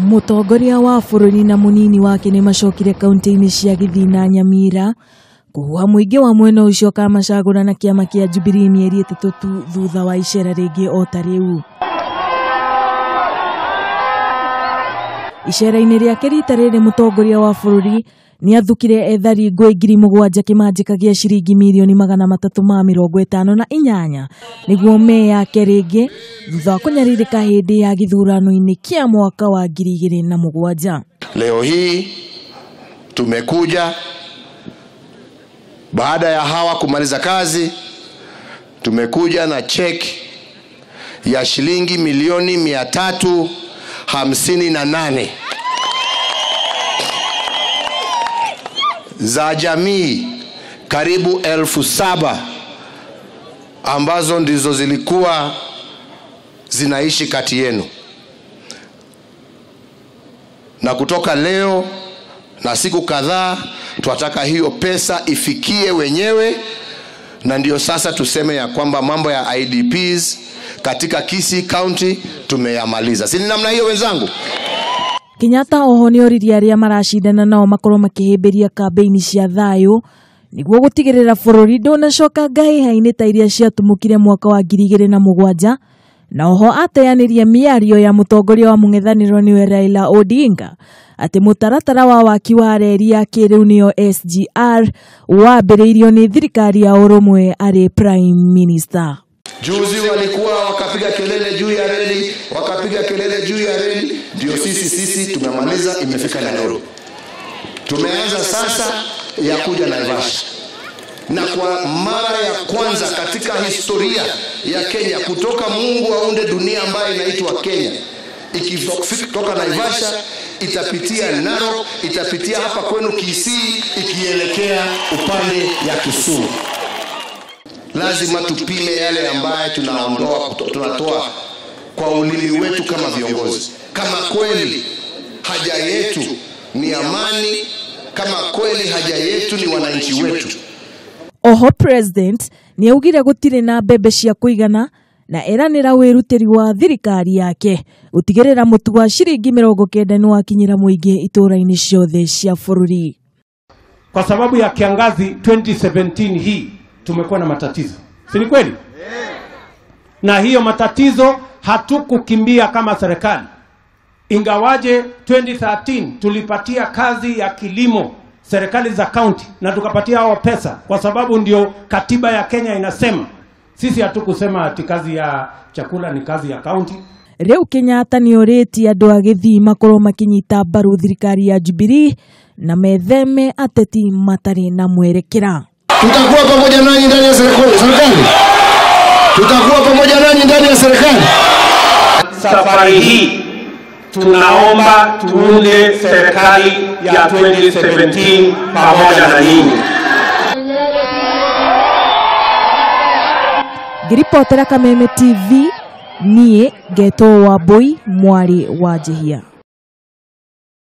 Mũtongoria wa bũrũri na mũnini wake nĩmacokire kaunti-inĩ cia Gĩthii na Nyamira kũhuha mũingĩ wa mwena ũcio kamacagũra na kĩama kĩa Jubilee mĩeri 3 tu thutha wa icera rĩngĩ o ta rĩu. Icera-inĩ rĩake rita rĩrĩ mũtongoria wa bũrũri nĩathukire ethari ngũĩ 7,000 kĩmanjĩka gĩa ciringi mirioni 358 nĩguo meyake rĩngĩ thutha wa kũnyarirĩka hĩndĩ ya gĩthurano-inĩ kĩa mwaka wa 2007. Leo hii tumekuja baada ya hawa kumaliza kazi, tumekuja na cheki ya shilingi milioni 358 za jamii karibu 7,000 ambazo ndizo zilikuwa zinaishi kati yenu. Na kutoka leo na siku kadhaa tunataka hiyo pesa ifikie wenyewe, na ndio sasa tuseme ya kwamba mambo ya IDPs katika Kisii County tumeyamaliza. Si ni namna hiyo wenzangu? Kenyatta oho nĩoririe arĩa maracindana nao makorwo makĩhĩmbĩria kambĩini cia thayũ nĩguo gũtigĩrĩra bũrũri ndũnacoka ngahĩha-inĩ ta iria ciatumũkire mwaka wa 2007, na oho ateanĩria mĩario ya mũtongoria wa mũng'ethanĩro nĩwe Raila Odinga atĩ mũtaratara wa waki wa reri ya kĩrĩu nĩyo SGR wambĩrĩirio nĩ thirikari ya ũrũmwe arĩ Prime Minister. Juzi walikuwa wakapiga kelele juu ya reli, wakapiga kelele juu ya reli. Ndio sisi tumemaliza, imefika Nairobi. Tumeanza sasa ya kuja Naivasha. Na kwa mara ya kwanza katika historia ya Kenya, kutoka Mungu aunde dunia ambayo inaitwa Kenya, ikitoka Naivasha itapitia Narok, itapitia hapa kwenu Kisii, ikielekea upande ya Kisumu. Lazima tupime yale ambayo tunaondoa, tunatoa kwa ulimi wetu kama viongozi. Kama kweli haja yetu ni amani, kama kweli haja yetu ni wananchi wetu. Oho President nĩaugire gũtirĩ na mbembe cia kũigana na eranĩra wĩrutĩri wa thirikari yake gũtigĩrĩra mũtu wa ciringi 90 nĩwakinyĩra mũingĩ itũũra-inĩ ciothe cia bũrũri. Kwa sababu ya kiangazi 2017 hii tumekuwa na matatizo. Si ni kweli? Na hiyo matatizo hatukukimbia kama serikali. Ingawaje 2013 tulipatia kazi ya kilimo serikali za county na tukapatia hao pesa, kwa sababu ndio katiba ya Kenya inasema. Sisi hatukusema ati kazi ya chakula ni kazi ya county. Rĩu Kenyatta nĩorĩtie andũ a Gĩthii makorwo makĩnyita mbaru thirikari ya Jubilee na metheme ateti matarĩ na mwerekera. Tutakuwa pamoja nanyi ndani ya serikali. Tutakuwa pamoja nanyi ndani ya serikali. Safari hii tunaomba tuunde serikali ya 2017 pamoja na nyinyi. Ngĩribotera Kameme TV, niĩ ngetwo Wambui mwarĩ wa Njihia.